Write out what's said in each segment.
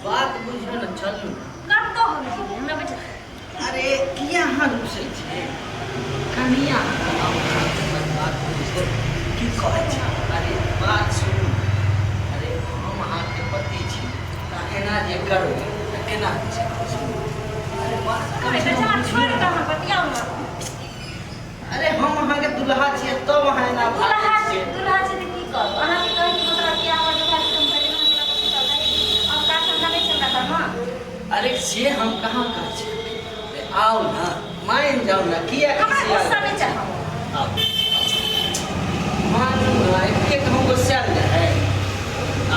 बात बुझियौ ने, चलू ने। कतऽ हम जेबै? हमरा बैठ। अरे, किया अहाँ रुसै छियै कनिया? हमर बात बुझियौ, की कहै छी। अरे, बात सुनू। अरे, हम अहाँके पति छी तऽ एना जे करबै तऽ केना होइ छै? अरे, बात कम से कम बेचारा बुझियौ। छोड़ि कऽ अहाँ बतियाउ ने। अरे, हम अहाँके दुल्हा छियै तब अहाँ एना दुल्हा भागै छी। छियै। दुल्हा छी तऽ की करू? अहाँके कहैके मतलब कि अहाँ दुल्हा छी तऽ हम भरि दिन अहाँके लऽ कऽ सुतल रही और काज धंधा नहि छै हमरा घरमे? अरे, से हम कहाँ कहै छी। अरे, आउ ने, मानि जाउ ने, किया हमरा खिसियाल? गुस्सा नहि चाहब। आउ, मानू ने, एतेक हम गुस्सायल जाइ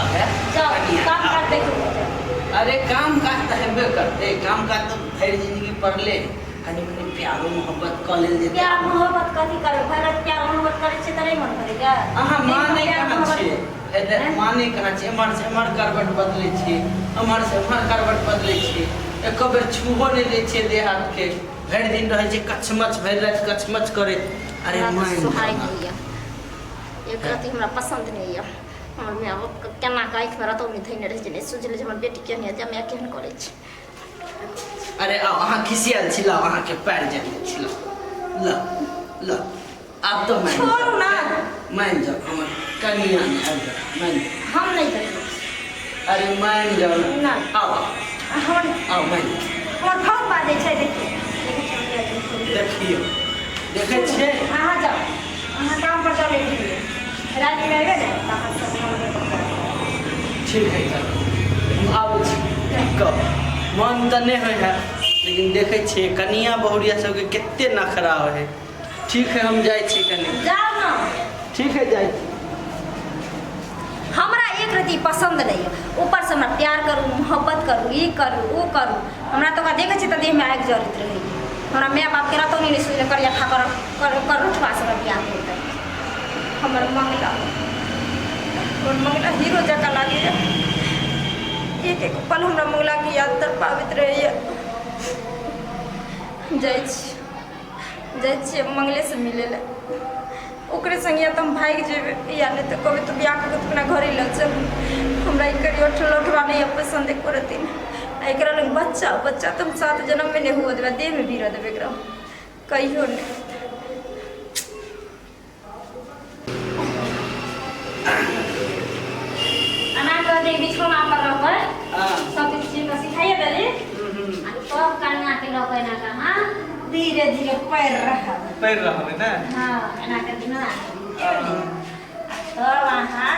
आउ है। जाउ। कनिया, काम आउ। काज देखू, जाउ। अरे, काम काज तऽ हेबे करतै, काम काज तऽ भरि जिंदगी पड़ले। कनि मनि प्यारो मोहब्बत कऽ लेल जेतै। प्यार मोहब्बत कथी करबै? भरि राति प्यार मोहब्बत करै छियै तऽ नहि मन करैया? अहाँ मानै प्यार कहाँ मोहब्बत- छियै? हैं? मानै कहाँ छियै? एम्हर से एम्हर करबट बदलै छियै, एम्हर से एम्हर करबट बदलै छियै, एको बेर छुबो नहि दै छियै देह हाथके। भरि दिन रहै छै कछमछ, भरि राति कछमछ करैत। अरे, हमरा तऽ मानि सोहाइ जाउ ने। नहि यऽ, एक रत्ती हमरा पसन्द नहि यऽ। हमर माय बापके केना कऽ आँखिमे रतौनी धयने रहै छै, नहि सोचले जे हमर बेटी केहन यऽ, जमाय केहन करै छै। अरे, आउ, अहाँ खिसियाल छी, लाउ, अहाँके पैर जानि छी, लाउ, ल ल, आब तऽ मानि छोड़ू जाउ। ना। मानि जाउ, हमर कनिया नहि आबि जाउ, मानि जाउ। हम नहि देखै। अरे, मानि जाउ ने। ना। आउ, आउ। हमर आउ, मानि जाउ। हमर भाव बाजै छै, देखियौ, देखै छियै, हम जाइ छी। देखियौ, देखै छियै। अहाँ जाउ, अहाँ काम पर जाउ, लेट होइए, रातिमे अयबै ने तऽ अहाँ सब हम ठीक है, चल, हम आबै छी। कह मन तऽ नहि होइ है, लेकिन देखै छियै कनिया बहुरिया सबके कते नखरा होइ है। ठीक है, हम जाइ छी कनि। जाउ ने। ठीक है, जाइ छी। हमरा एक रति पसन्द नहि यऽ। ऊपरसँ हमरा प्यार करू, मोहब्बत करू, ई करू, ओ करू, हमरा तऽ ओकरा देखै छियै तऽ देहमे आगि जरैत रहैए। हमरा माय बापके रतौनी नहि सुनले, करिया खा कर कर कर उठबासँ हमरा बियाह भेल। हमर मंगला, हमर मंगला हीरो जकाँ लागैए। एक एक पल हमरा मंगलाके याद तड़पाबैत रहैए। जाइ छी, जाइ छियै मंगलेसँ मिलै लए। ओकरे संगे या तऽ हम भागि जेबै या नहि तऽ कहबै तू बियाह कऽ के तू अपना घरे लऽ चल। हमरा ई करियो लौटबा नहि यऽ पसन्द एको रत्ती नहि। आ एकरा लग बच्चा, बच्चा तऽ हम सात जन्ममे नहि हुअ देबै, देहमे भिरऽ देबै एकरा कहियो नहि। एना कऽ जे बिछौना पर रहबै, सब किछु चीज सिखाइए देली। आ तब कनिया के लऽ कऽ एना कऽ अहाँ धीरे धीरे पैर रहब। पैर रहबै ने? हँ, एना कऽ दिना। तब अहाँ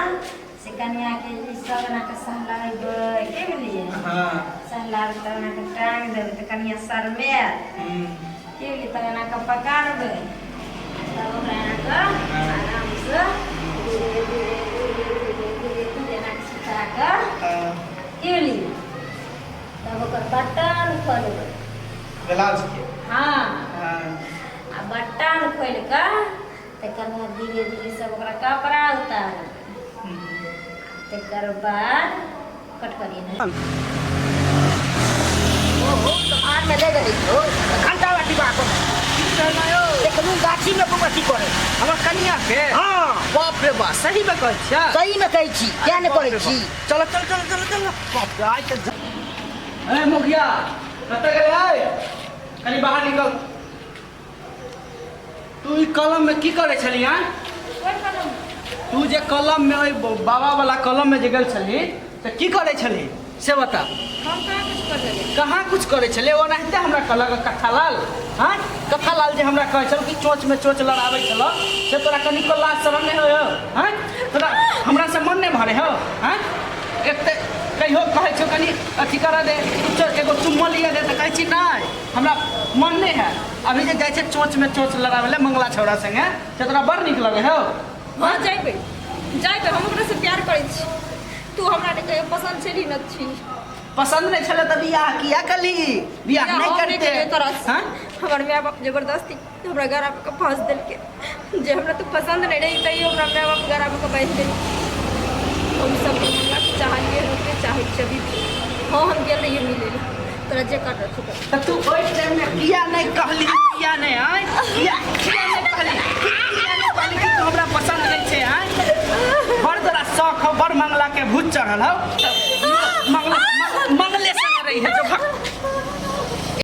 से कनिया के ई सब एना कऽ सहलाबै, के बुझलियै? हाँ। सहलाबै तब एना कऽ टांग देबै तऽ कनिया शरमायत। के बुझलियै? तब एना कऽ पकड़बै, तब ओकरा एना कऽ आरामसँ धीरे धीरे धीरे धीरे धीरे धीरे एना कऽ सुता कऽ, के बुझलियै, तब ओकर बटन खोलबै। ब्लाउज के? हाँ। हाँ। आ बटन खोलि कऽ तकर बाद धीरे धीरे सब ओकरा कपड़ा उतारबै, तकर बाद कट करिए ने। ओहो तऽ भाड़मे ले रहै छौ घंटा बाटी बा। देखलू गाछीमे बौआ की करै। हमर कनिया के? हाँ। बाप रे बा, सही में कहै छियै? सहीमे कहै छी, किया नहि कहै छी? चलो चलो चलो चलो चलो। बाप रे, आइ तऽ ए मुखिया कतऽ गेलै? आइ कनि बाहर निकल। तू ई कलम में की करै छली? आँ, तू जे कलम में, ओहि बाबा वाला कलम में जे गेल छली तऽ की करै छली से बता। हम कहाँ कुछ कर देलियै? कहाँ कुछ करै छलै? ओनाहिते हमरा कहलक कथालाल। हँ, कथालाल जे हमरा कहै छल कि चोच में चोच लड़ाबै छल, से तोरा कनिको लाज शरम नहि होइ हौ? हँ, तोरा हमरा से मन नहि भरे हौ? हँ, एक तऽ कहियो कहै छौ कनि अथी करऽ दे, एगो चुम्मा लिअ दे, तऽ कहै छी नहि, हमरा मन नहि है। अभी जे जाइ छै चोच में चोच लड़ाबै लए मंगला छौड़ा संगे, से तोरा बड़ नीक लगै हौ? हँ, जइबै, जइबै। हम ओकरा से प्यार करै छी। तू हमरा नहि कहियो पसन्द छली न छी। पसन्द नहि छलै तऽ बियाह किया कली? बियाह नहि हम करते। केलियै तोरा से। हाँ? हमर माय बाप जबरदस्ती हमरा गरा के फाँस देलकै। जे हमरा तू पसन्द नहि रही, तैयो हमरा माय बाप गरा के बान्हि देलकै। हम सब हमरा चाहलियै, हम ओकरे चाहै छी अभी भी। हँ, हम गेल रहियै मिलै लए। तोरा जे कर रखो कर। तऽ तू ओहि टाइम में किया नहि कहली? किया नहि आय, किया किया नहि कहली, किया नहि कहली कि तू हमरा पसंद नहीं छै? आय, बड़ तोरा शौक हो, बड़ मंगला के भूत चढ़ल हो। तऽ